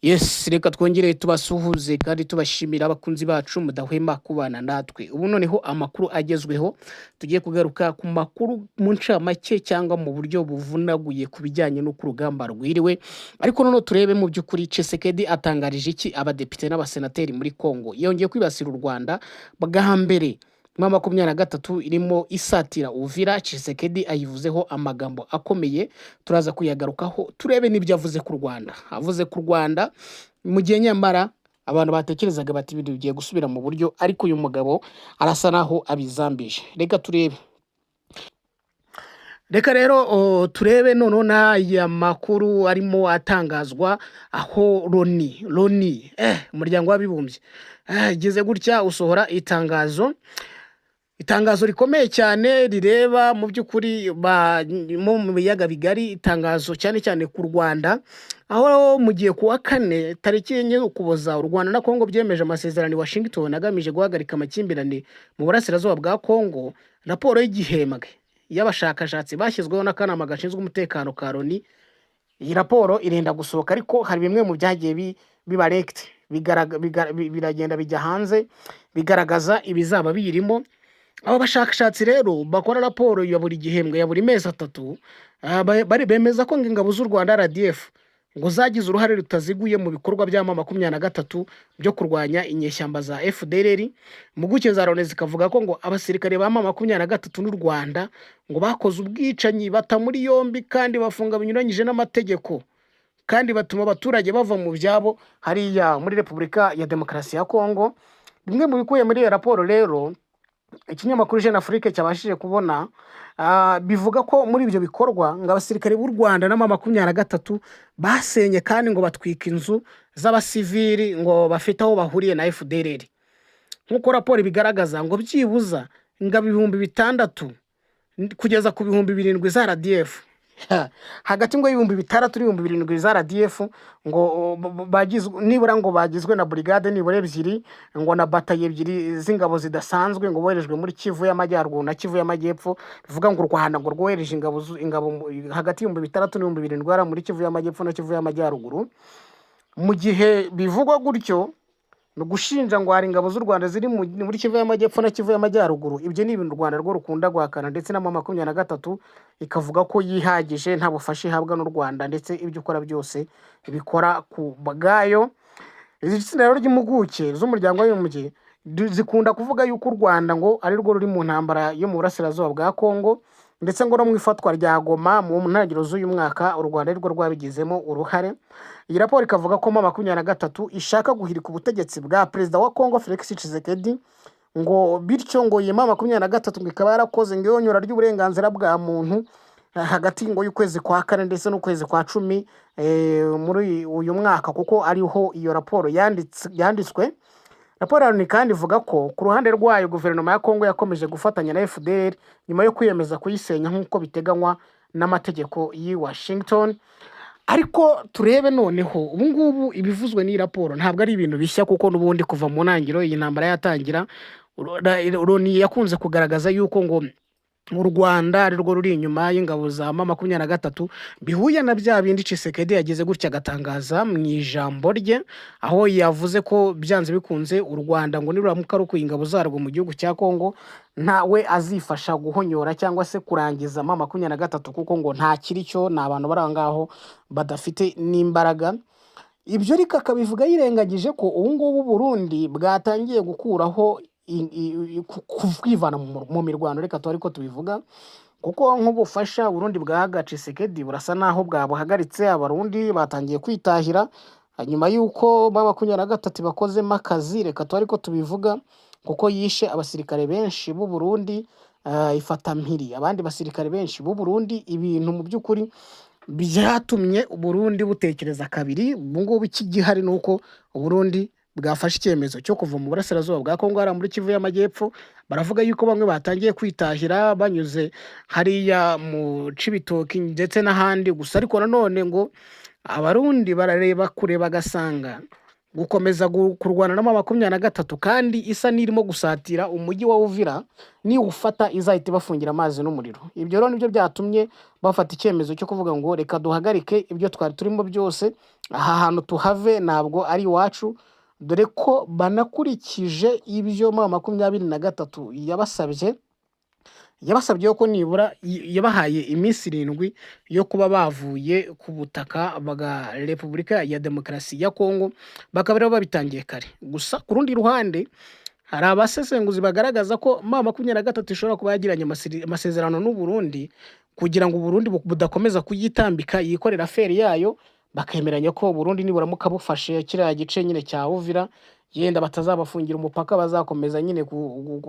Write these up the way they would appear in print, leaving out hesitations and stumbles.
Yes, reka twongere tubasuhuze kandi tubashimira, abakunzi bacu mudahwema kubana natwe. Ubu noneho amakuru agezweho, tugiye kugaruka ku makuru mu ncamake cyangwa mu buryo buvunaguye ku bijyanye n'uko urugamba rwiriwe. Ariko noneho turebe mu by'ukuri Tshisekedi atangarije iki abadepite n'abasenateri muri Congo. Yongeye kwibasira u Rwanda bwa mbere. M23 irimo isatira Uvira, Tshisekedi ayivuzeho amagambo akomeye, turaza kuyagarukaho turebe n'ibyo avuze ku Rwanda. Avuze ku Rwanda mu gihe nyamara abantu batekerezaga bati ibintu bigiye gusubira mu buryo, ariko uyu mugabo arasa naho abizambije. Reka turebe. Reka rero turebe noneho n'aya makuru arimo atangazwa, aho Loni, umuryango w'abibumbye, igeze gutya usohora itangazo rikomeye cyane rireba mu by'ukuri mu biyaga bigari, itangazo cyane cyane ku Rwanda, aho mu gihe ku wa kane tariki 4 Ukuboza u Rwanda na Congo byemeje amasezerano i Washington agamije guhagarika amakimbirane mu burasirazuba bwa Congo. Raporo y'igihembwe y'abashakashatsi bashyizweho n'akanama gashinzwe umutekano ka Loni, iyi raporo irenda gusohoka, ariko hari bimwe mu byagiye biba leaked, biragenda bijya hanze, bigaragaza ibizaba biyirimo. Aba bashakashatsi rero bakora raporo ya buri gihembwe, ya buri mezi 3, bemeza ko ngo ingabo z'u Rwanda RDF ngo zagize uruhare rutaziguye mu bikorwa bya M23 byo kurwanya inyeshyamba za FDLR. Impuguke za Loni zikavuga ko ngo abasirikare ba M23 n'u Rwanda ngo bakoze ubwicanyi, bata muri yombi kandi bafunga binyuranyije n'amategeko, kandi batuma abaturage bava mu byabo hariya muri Repubulika ya Demokarasi ya Kongo. Bimwe mu bikubiye muri iyo raporo rero ikinyamakuru Jeune Afrique cyabashije kubona, bivuga ko muri ibyo bikorwa ngo abasirikare b'u Rwanda na M23 basenye kandi ngo batwika inzu z'abasivili ngo bafite aho bahuriye na FDLR. Nk'uko raporo ibigaragaza, ngo byibuza ingabo 6000 kugeza ku 7000 za RDF, hagati ngo y'6000 n'ib7000 za RDF, ngo bagizwe nibura, ngo bagizwe na burigade nibura ebyiri, ngo na batayo ebyiri z'ingabo zidasanzwe, ngo boherejwe muri Kivu y'Amajyaruguru na Kivu y'Amajyepfo. Bivuga ngo u Rwanda ngo rwohereje ingabo hagati y'6000 n'ib7000 hariya muri Kivu y'Amajyepfo na Kivu y'Amajyaruguru. Mu gihe bivugwa gutyo, ni ugushinja ngo hari ingabo z'u Rwanda ziri muri Kivu y'Amajyepfo na Kivu y'Amajyaruguru. Ibyo ni ibintu u Rwanda rwo rukunda guhakana, ndetse na M23 ikavuga ko yihagije, nta bufasha ihabwa n'u Rwanda, ndetse ibyo ukora byose ibikora ku bwayo. Izi tsinda rero ry'impuguke z'umuryango w'abibumbye zikunda kuvuga yuko u Rwanda ngo ari rwo ruri mu ntambara yo mu burasirazuba bwa Kongo, ndetse ngo no mu ifatwa rya Goma mu ntangiriro z'uyu mwaka u Rwanda ari rwo rwabigizemo uruhare. Iyi raporo ikavuga ko M23 ishaka guhirika ubutegetsi bwa perezida wa Kongo Felix Tshisekedi, ngo bityo ngo iyi M23 ngo ikaba yarakoze ngo ihonyora ry'uburenganzira bwa muntu hagati ngo y'ukwezi kwa kane ndetse n'ukwezi kwa 10 muri uyu mwaka, kuko ariho iyo raporo yanditswe. Raporo ya Loni kandi ivuga ko ku ruhande rwayo guverinoma ya Kongo yakomeje gufatanya na FDLR nyuma yo kwiyemeza kuyisenya nk'uko biteganywa n'amategeko y'i Washington. Ariko turebe noneho ubu ngubu ibivuzwe n'iyi raporo ntabwo ari ibintu bishya, kuko n'ubundi kuva mu ntangiriro iyi ntambara yatangira, Loni yakunze kugaragaza yuko ngo u Rwanda ari rwo ruri inyuma y'ingabo za M23, bihuye na bya bindi Tshisekedi yagize gutya agatangaza mu ijambo rye, aho yavuze ko byanze bikunze u Rwanda ngo niruramuka rukuye ingabo zarwo mu gihugu cya Kongo, ntawe azifasha guhonyora cyangwa se kurangiza M23, kuko ngo nta kiri cyo, ni abantu bari aho ngaho badafite n'imbaraga. Ibyo ariko akabivuga yirengagije ko ubu ngubu Burundi bwatangiye gukuraho kwivana mu mirwano, reka tube ariko tubivuga, kuko nk'ubufasha Burundi bwahaga Tshisekedi burasa naho bwabuhagaritse. Abarundi batangiye kwitahira nyuma y'uko M23 bakozemo akazi, reka tube ariko tubivuga, kuko yishe abasirikare benshi b'u Burundi, ifata mpiri abandi basirikare benshi b'u Burundi, ibintu mu by'ukuri byatumye Uburundi butekereza kabiri. Ubu ngubu ikigihari ni uko Uburundi bwafashe icyemezo cyo kuva mu burasirazuba bwa Kongo, hariya muri Kivu y'Amajyepfo. Baravuga yuko bamwe batangiye kwitahira banyuze hariya mu Cibitoki ndetse n'ahandi gusa. Ariko nanone ngo Abarundi barareba kure bagasanga Gukomeza kurwana na M23 kandi isa n'irimo gusatira umujyi wa Uvira, niwufata izahita ibafungira amazi n'umuriro. Ibyo rero nibyo byatumye bafata icyemezo cyo kuvuga ngo reka duhagarike ibyo twari turimo byose, aha hantu tuhave, ntabwo ari iwacu, dore ko banakurikije ibyo M23 yabasabye. Yabasabye ko nibura yabahaye iminsi 7 yo kuba bavuye ku butaka bwa Repubulika ya Demokarasi ya Kongo, bakaba rero babitangiye kare. Gusa ku rundi ruhande hari abasesenguzi bagaragaza ko M23 ishobora kuba yagiranye amasezerano n'u Burundi kugira ngo Uburundi budakomeza kuyitambika, yikorera affaire yayo, bakemeranya ko Burundi niburamuka bufashe kiriya gice nyine cya Uvira, yenda batazabafungira umupaka, bazakomeza nyine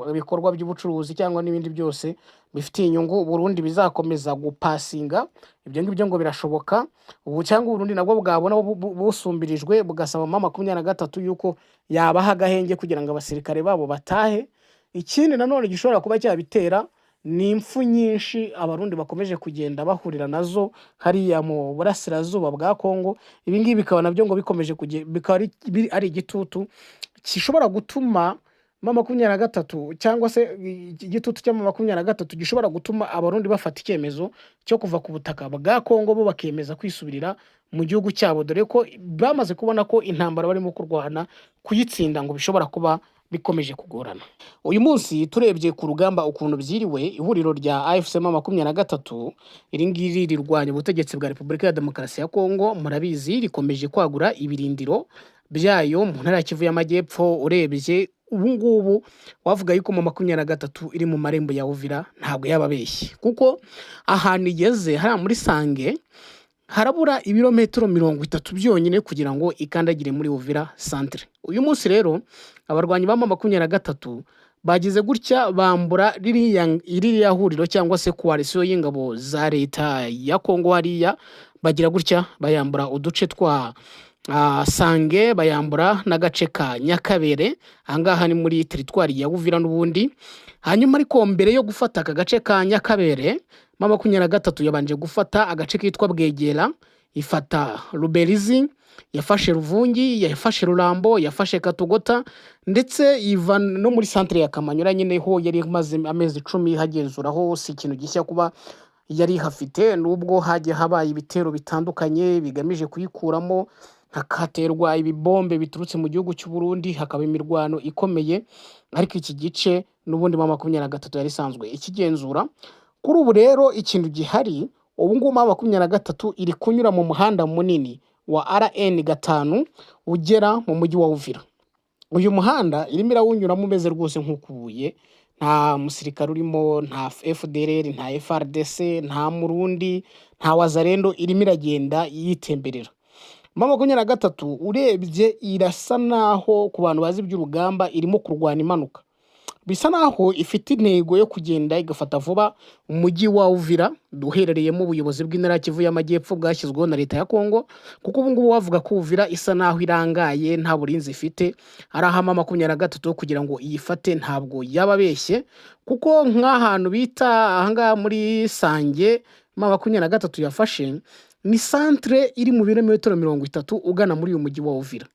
ibikorwa by'ubucuruzi cyangwa n'ibindi byose bifitiye inyungu Burundi bizakomeza gupasinga. Ibyo ngibyo ngo birashoboka ubu, cyangwa Uburundi nabwo bwabona busumbirijwe bugasaba M23 yuko yabaha agahenge kugira ngo abasirikare babo batahe. Ikindi nanone gishobora kuba cyabitera ni impfu nyinshi Abarundi bakomeje kugenda bahurira nazo hariya mu burasirazuba bwa Kongo. Ibi ngibi bikaba nabyo ngo bikomeje bikaba ari igitutu gishobora gutuma M23, cyangwa se igitutu cya M23 gishobora gutuma Abarundi bafata icyemezo cyo kuva ku butaka bwa Kongo, bo bakemeza kwisubirira mu gihugu cyabo, dore ko bamaze kubona ko intambara barimo kurwana kuyitsinda ngo bishobora kuba bikomeje kugorana. Uyu munsi turebye ku rugamba ukuntu byiriwe, ihuriro rya AFC M23, iri ngiri rirwanya ubutegetsi bwa Repubulika ya Demokarasi ya Kongo, murabizi, rikomeje kwagura ibirindiro byayo mu ntara ya Kivu y'Amajyepfo. Urebye ubu ngubu wavuga yuko M23 iri mu marembo ya Uvira, ntabwo yaba abeshye, kuko ahantu igeze hariya muri Sange harabura ibirometero 30 byonyine kugira ngo ikandagire muri Uvira centre. Uyu munsi rero abarwanyi ba M23 bagize gutya bambura ririya huriro cyangwa se coalition y'ingabo za leta ya Kongo hariya, bagira gutya bayambura uduce twa Sange, bayambura n'agace ka Nyakabere, ahangaha ni muri teritwari ya Uvira n'ubundi. Hanyuma ariko mbere yo gufata aka gace ka Nyakabere, M23 yabanje gufata agace kitwa Bwegera, ifata Ruberizi, yafashe Ruvungi, yafashe Rurambo, yafashe Katogota, ndetse iva no muri centre ya Kamanyola nyine ho yari imaze amezi 10 ihagenzura ho. Si ikintu gishya kuba yari ihafite, nubwo hagiye habaye ibitero bitandukanye bigamije kuyikuramo, hakaterwa ibibombe biturutse mu gihugu cy'u Burundi, hakaba imirwano ikomeye, ariko iki gice n'ubundi M23 yari isanzwe ikigenzura. Kuri ubu rero ikintu gihari ubu ngubu, M23 iri kunyura mu muhanda munini wa RN 5 ugera mu mujyi wa Uvira. Uyu muhanda irimo irawunyuramo umeze rwose nk'ukubuye, nta musirikare urimo, nta FDLR, nta FARDC, nta Murundi, nta Wazalendo, irimo iragenda yitemberera. M23 urebye irasa naho, ku bantu bazi iby'urugamba, irimo kurwana imanuka, bisa naho ifite intego yo kugenda igafata vuba umujyi wa Uvira uherereyemo ubuyobozi bw'intara ya Kivu y'Amajyepfo bwashyizweho na leta ya Kongo, kuko ubu ngubu bavuga ko Uvira isa naho irangaye, nta burinzi ifite. Ari aho M23 kugira ngo iyifate ntabwo yaba abeshye, kuko nk'ahantu bita ahangaha muri Sange M23 yafashe ni centre iri mu birometero 30 ugana muri uyu mujyi wa Uvira.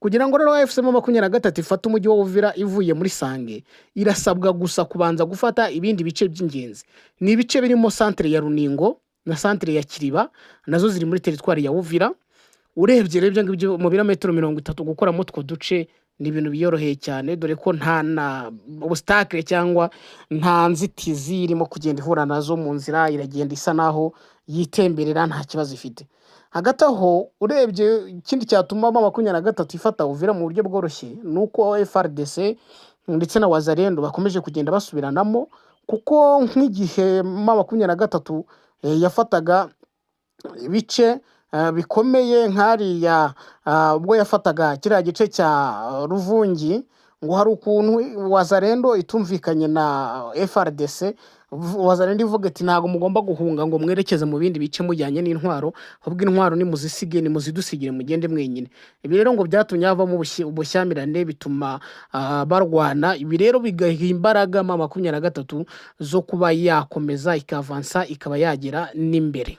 Kugira ngo rero AFC M23 ifate umujyi wa Uvira ivuye muri Sange, irasabwa gusa kubanza gufata ibindi bice by'ingenzi. Ni ibice birimo centre ya Runingo na centre ya Kiriba, nazo ziri muri teritwari ya Uvira. Urebye rero ibyo ngibyo mu birometero 30 gukoramo utwo duce ni ibintu biyoroheye cyane, dore ko nta na obstacle cyangwa nta nzitizi irimo kugenda ihura nazo mu nzira, iragenda isa naho yitemberera, nta kibazo ifite. Hagati aho urebye ikindi cyatuma M23 ifata Uvira mu buryo bworoshye ni uko FARDC ndetse na Wazalendo bakomeje kugenda basubiranamo, kuko nk'igihe M23 yafataga ibice bikomeye nk'hariya ubwo yafataga kiriya gice cya Ruvungi, ngo hari ukuntu Wazalendo itumvikanye na FARDC, Wazalendo ivuga iti ntabwo mugomba guhunga ngo mwerekeze mu bindi bice mujyanye n'intwaro, ahubwo intwaro nimuzisige, nimuzidusigire, mugende mwenyine. Ibi rero ngo byatumye havamo ubushyamirane, bituma barwana. Ibi rero bigaha imbaraga M23 zo kuba yakomeza ikavansa, ikaba yagera n'imbere.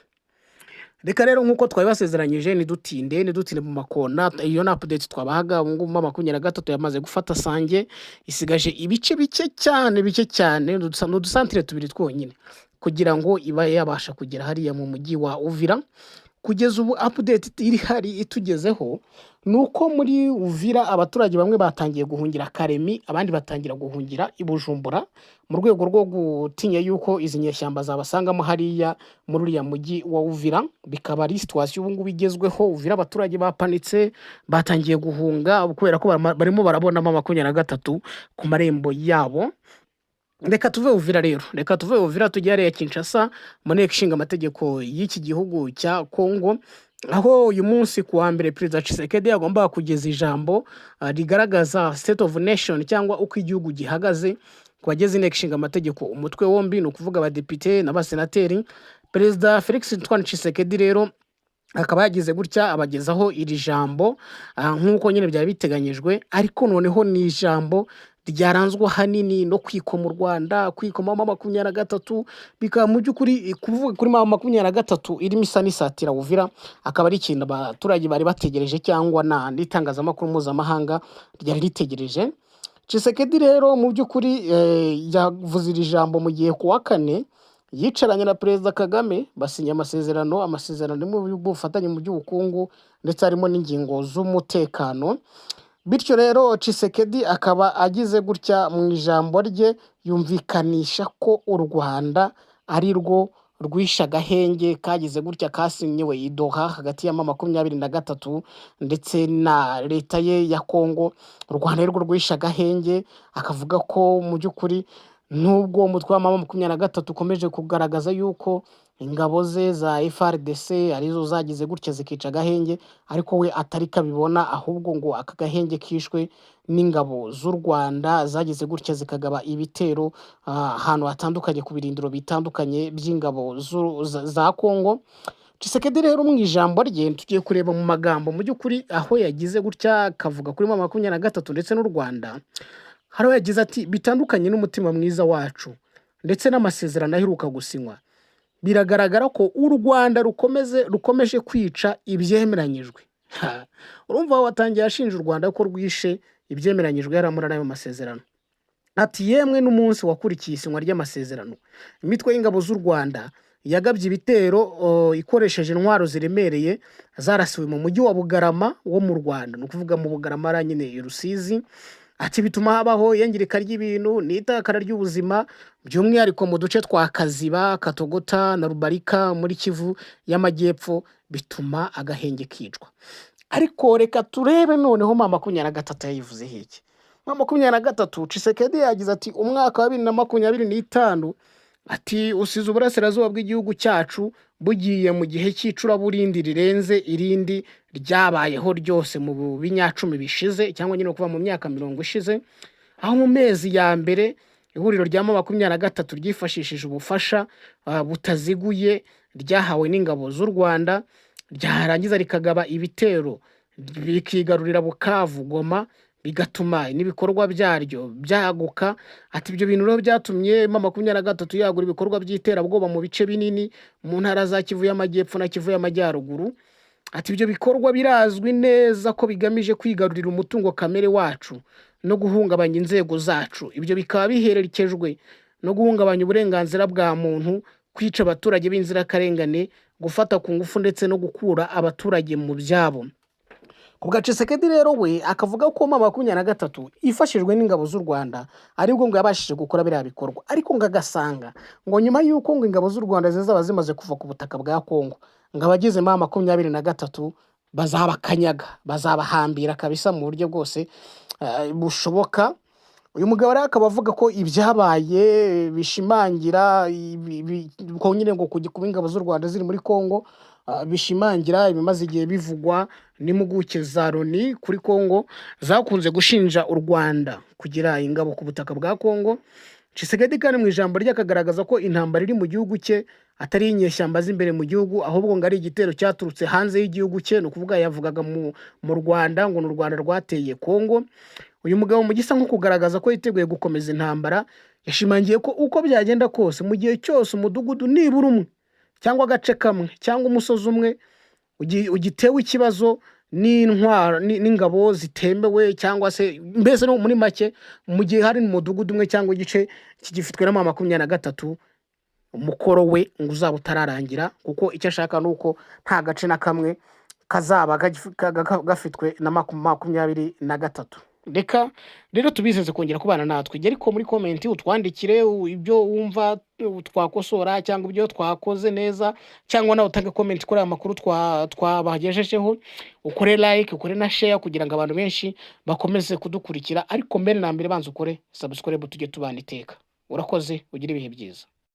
Reka rero nk'uko twabibasezeranyije, ntidutinde mu makona. Iyo ni update twabahaga. Ubu ngubu M23 yamaze gufata Sange, isigaje ibice bike cyane, bike cyane, ni udusantire tubiri twonyine kugira ngo iba yabasha kugera hariya mu mujyi wa Uvira. Kugeza ubu update iri hari itugezeho ni uko muri Uvira abaturage bamwe batangiye guhungira Karemi, abandi batangira guhungira i Bujumbura mu rwego rwo gutinya yuko izi nyeshyamba zabasangamo hariya muri uriya mujyi wa Uvira. Bikaba ari situation ubu ngubu igezweho. Uvira abaturage bapanitse, batangiye guhunga kubera ko barimo barabonamo 23 ku marembo yabo. Reka tuve Uvira rero, reka tuve Uvira tujye hariya Kinshasa mu nteko ishinga amategeko y'iki gihugu cya Kongo, aho uyu munsi ku wa mbere Perezida Tshisekedi yagombaga kugeza ijambo rigaragaza state of nation cyangwa uko igihugu gihagaze ku bagize inteko ishinga amategeko umutwe wombi, ni ukuvuga abadepite n'abasenateri. Perezida Felix Antoine Tshisekedi rero akaba yagize gutya abagezaho iri jambo nk'uko nyine byari biteganyijwe, ariko noneho ni ijambo ryaranzwe ahanini no kwikoma u Rwanda, kwikoma M23. Bikaba mu by'ukuri kuvuga kuri M23 irimo isa n'isatira Uvira, akaba ari ikintu abaturage bari bategereje cyangwa n'itangazamakuru mpuzamahanga ryari ritegereje. Tshisekedi rero mu by'ukuri yavuze iri jambo mu gihe ku wa kane yicaranye na Perezida Kagame basinya amasezerano y'ubufatanye mu by'ubukungu ndetse harimo n'ingingo z'umutekano. Bityo rero Tshisekedi akaba agize gutya mu ijambo rye yumvikanisha ko u Rwanda ari rwo rwishe agahenge kagize gutya kasinyiwe i Doha hagati ya M23 ndetse na leta ye ya Kongo. U Rwanda ari rwo rwishe agahenge, akavuga ko mu by'ukuri nubwo umutwe wa M23 ukomeje kugaragaza yuko ingabo ze za FARDC arizo zagize gutya zikica agahenge, ariko we atari kabibona, ahubwo ngo aka gahenge kishwe n'ingabo z'u Rwanda zagize gutya zikagaba ibitero ahantu hatandukanye ku birindiro bitandukanye by'ingabo za Kongo. Tshisekedi rero mu ijambo rye, tugiye kureba mu magambo mu by'ukuri aho yagize gutya akavuga kuri M23 ndetse n'u Rwanda. Hari aho yagize ati: "Bitandukanye n'umutima mwiza wacu ndetse n'amasezerano aheruka gusinywa, biragaragara ko u Rwanda rukomeje kwica ibyemeranyijwe." Urumva watangiye ashinja u Rwanda ko rwishe ibyemeranyijwe yari muri ayo masezerano. Ati: "Yemwe n'umunsi wakurikiye isinywa ry'amasezerano, imitwe y'ingabo z'u Rwanda yagabye ibitero ikoresheje intwaro ziremereye zarasiwe mu mujyi wa Bugarama wo mu Rwanda," ni ukuvuga mu Bugarama hariya nyine i Rusizi. Ati: "Bituma habaho iyangirika ry'ibintu n'itakara ry'ubuzima, by'umwihariko mu duce twa Kaziba, Katogota na Rubarika muri Kivu y'Amajyepfo, bituma agahenge kicwa." Ariko reka turebe noneho M23 yayivuzeho iki. M23, Tshisekedi yagize ati: "Umwaka wa 2025," ati, "usize uburasirazuba bw'igihugu cyacu bugiye mu gihe cy'icuraburindi rirenze irindi ryabayeho ryose mu binyacumi bishize," cyangwa nyine kuva mu myaka 40 ishize, aho mu mezi ya mbere ihuriro rya M23 ryifashishije ubufasha butaziguye ryahawe n'ingabo z'u Rwanda, ryarangiza rikagaba ibitero bikigarurira Bukavu, Goma, bigatuma n'ibikorwa byaryo byaguka. Ati: "Ibyo bintu rero byatumye M23 yagura ibikorwa by'iterabwoba mu bice binini mu ntara za Kivu y'Amajyepfo na Kivu y'Amajyaruguru." Ati: "Ibyo bikorwa birazwi neza ko bigamije kwigarurira umutungo kamere wacu no guhungabanya inzego zacu. Ibyo bikaba biherekejwe no guhungabanya uburenganzira bwa muntu, kwica abaturage b'inzirakarengane, gufata ku ngufu ndetse no gukura abaturage mu byabo." Ku bwa Tshisekedi rero, we akavuga ko M23 ifashijwe n'ingabo z'u Rwanda aribwo ngo yabashije gukora biriya bikorwa, ariko ngo agasanga ngo nyuma y'uko ngo ingabo z'u Rwanda zizaba zimaze kuva ku butaka bwa Kongo, ngo abagize M23 bazabakanyaga, bazabahambira kabisa mu buryo bwose bushoboka. Uyu mugabo rero akaba avuga ko ibyabaye bishimangira ko nyine ngo kuba ingabo z'u Rwanda ziri muri Kongo bishimangira ibimaze igihe bivugwa n'impuguke za Loni kuri Kongo zakunze gushinja u Rwanda kugira ingabo ku butaka bwa Kongo. Tshisekedi kandi mu ijambo rye akagaragaza ko intambara iri mu gihugu cye atari inyeshyamba z'imbere mu gihugu, ahubwo ngo ari igitero cyaturutse hanze y'igihugu cye, ni ukuvuga yavugaga mu Rwanda, ngo ni u Rwanda rwateye Kongo. Uyu mugabo mu gisa nko kugaragaza ko yiteguye gukomeza intambara, yashimangiye ko uko byagenda kose, mu gihe cyose umudugudu nibura umwe cyangwa agace kamwe cyangwa umusozi umwe ugitewe ikibazo n'intwaro n'ingabo zitemewe, cyangwa se mbese no muri make, mu gihe hari umudugudu umwe cyangwa igice kigifitwe na M23, umukoro we ngo uzaba utararangira, kuko icyo ashaka ni uko nta gace na kamwe kazaba gafitwe na 23. Reka rero tubizeze kongera kubana natwe. Jya ariko muri comment utwandikire ibyo wumva twakosora cyangwa ibyo twakoze neza, cyangwa nawe utange comment kuri aya makuru twabagejejeho. Ukore like, ukore na share kugira ngo abantu benshi bakomeze kudukurikira. Ariko mbere na mbere banza ukore subscribe, tujye tubana iteka. Urakoze, ugire ibihe byiza.